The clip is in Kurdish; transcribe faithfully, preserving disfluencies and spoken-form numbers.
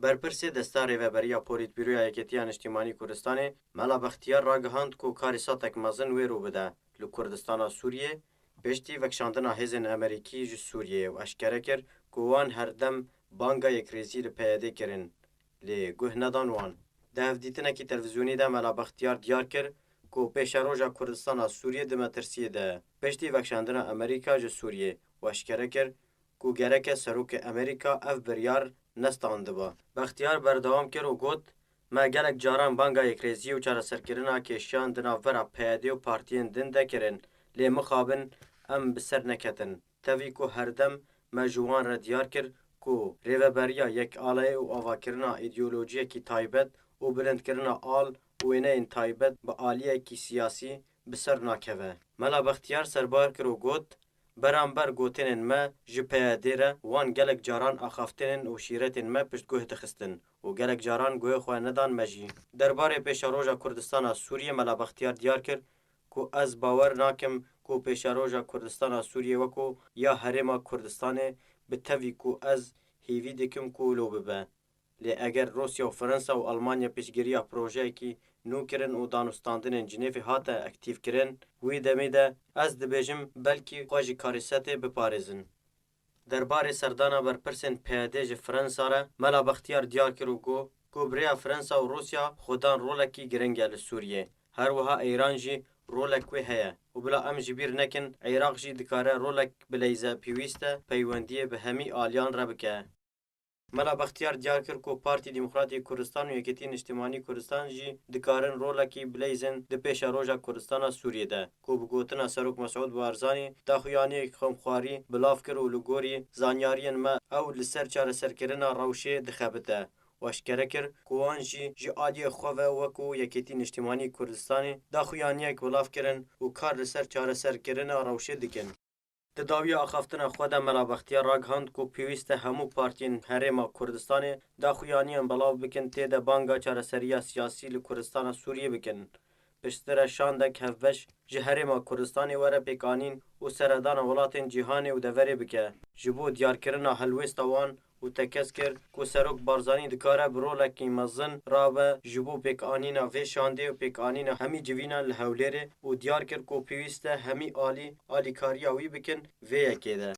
Berpirsê Desta Rêveberiya Polîtbîroya Yekîtiya Niştîmanî Kurdistanê Mela Bextiyar ragihand ku karîsatek mezin wê rû bide li Kurdistana Sûriyê, piştî vekişandina hêzên Amerîkî ji Sûriyeyê û eşkere kir ku wan herdem banga yekrêzî li P Y D kirin, lê guh nedan wan. Di hevdîtinekî televîzyonî de Mela Bextiyar diyar kir ku pêşeroja Kurdistana Sûriyê di metirsiyê de ye, piştî vekişandina Amerîka ji Sûriyê û eşkere kir ku gereke serokê Amerîka ev biryar nestandiba. Bextiyar berdewam kir û got, Me gelek caran banga yekrêziyê û çareserkirina kêşiyan di navbera P Y D û partiyên din de kirin, lê mixabin em bi ser neketin. Tevî ku herdem me ji wan re diyar kir ku rêveberiya yekalayê û avakirina îdeolojiyekî taybet û bilindkirina al û wêneyên taybet bi aliyekî siyasî bi ser nakeve. Mela Bextiyar serbar kir û got, Beramber gotinên me ji P Y D re wan gelek caran axaftinên û şîretên me piştguh dixistin û gelek caran guhê xwe nedan me jî. Derbarê pêşeroja Kurdistana Sûriyê Mela Bextiyar diyar kir ku ez bawer nakim ku pêşeroja Kurdistana Sûriyê weko ya Herêma Kurdistanê bi tevî ku ez hêvî dikim ku wilo bibe. Lê eger Rûsya û Fransa û Almanya piştgiriya projeyekî nû kirin û danûstandinên Cinêvê hate aktîfkirin, wî demê de ez dibêjim belkî xwe ji karîsetê biparêzin. Derbarê serdana berpirsên P Y D ji Fransa re Mela Bextiyar diyar kir û got ku bi rêya Fransa û Rûsya xwedan rolekî giring e li Sûriyê. Her wiha Îran jî rolek wê heye û bila em ji bîr nekin, Iraq jî dikare rolek bileyze, pêwîst e peywendiyê bi hemî aliyan re bike. Mela Bextiyar diyar kir ku Partî Demokratî Kurdistan û Yekîtî Niştimanî Kurdistan jî dikarin rolekî bileyzin di pêşeroja Kurdistana Sûriyê de, ku bi gotina Serok Mesûd Barzanî daxuyaniyek xemxwarî bilav kir û li gorî zanyariyên me ew li ser çareserkirina rewşê dixebite û eşkere kir ku wan jî ji aliyê xwe ve wekû Yekîtî Niştimanî Kurdistanê daxuyaniyek bilav kirin û kar li ser çareserkirina rewşê dikin. Di dawiya axaftina xwe de Mela Bextiyar ragihand ku pêwîst e hemû partiyên Herêma Kurdistanê daxuyaniyên belav bikin, tê de banga çareseriya siyasî li Kurdistana Sûriyê bikin. Piştre şandek hevbeş ji Herêma Kurdistanê were pêkanîn û seredana welatên cîhanê û deverê bike, ji bo diyarkirina helwêsta wan û tekez kir ku Serok Barzanî dikare bi rolekî mezin rabe ji bo pêkanîna vê şandê û pêkanîna hemî civînan li Hewlêrê û diyar kir ku pêwîst e hemî alî alîkariya wî bikin vê yekê de.